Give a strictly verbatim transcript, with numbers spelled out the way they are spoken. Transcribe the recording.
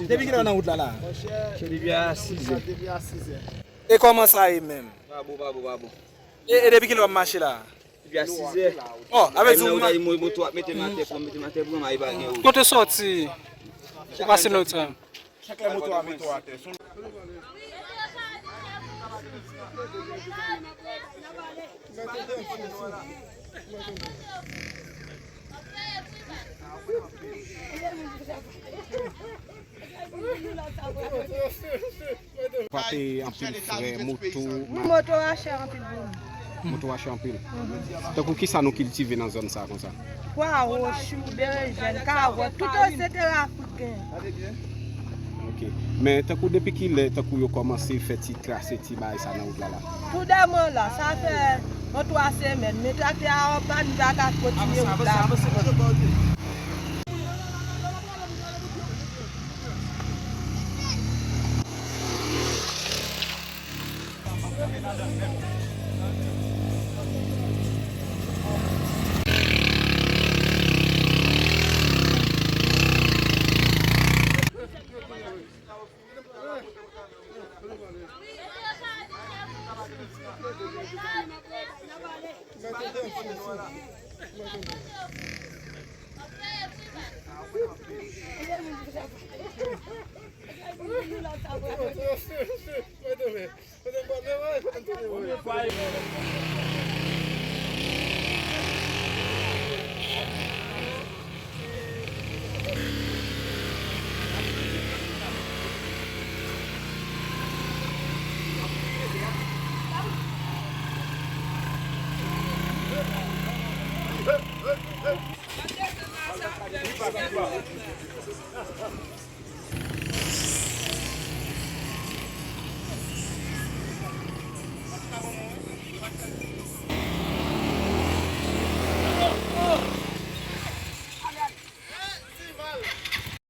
Depi kilè w nan wout la la? Depi a sizè. E kòman sa ye menm? Pa bon, pa bon, pa bon. E, e depi kilè w ap mache la? Depi a sizè. Oh, avè di ou ma- Moto ap mete m atè, pou mete m atè, pou m ay pa gen wout. Kote w sòti? Ou pase lòt sa. Chak lè moto a mete w atè. Frape anpil frè, moto. Wi, moto a chè anpil pou nou. Moto a chè anpil. Tankou kisa nou kiltive nan zòn sa konsa? Pwa, wochou, berenjèn, kawòt, tout etsetera, fout gen. Ok. Men tankou depi kilè, tankou yo kòmanse fè ti trase ti bagay sa nan wout la la? Tou dèmen la, sa fè yon twa semèn, men traktè a anpann, nou pa ka kontinye wout la.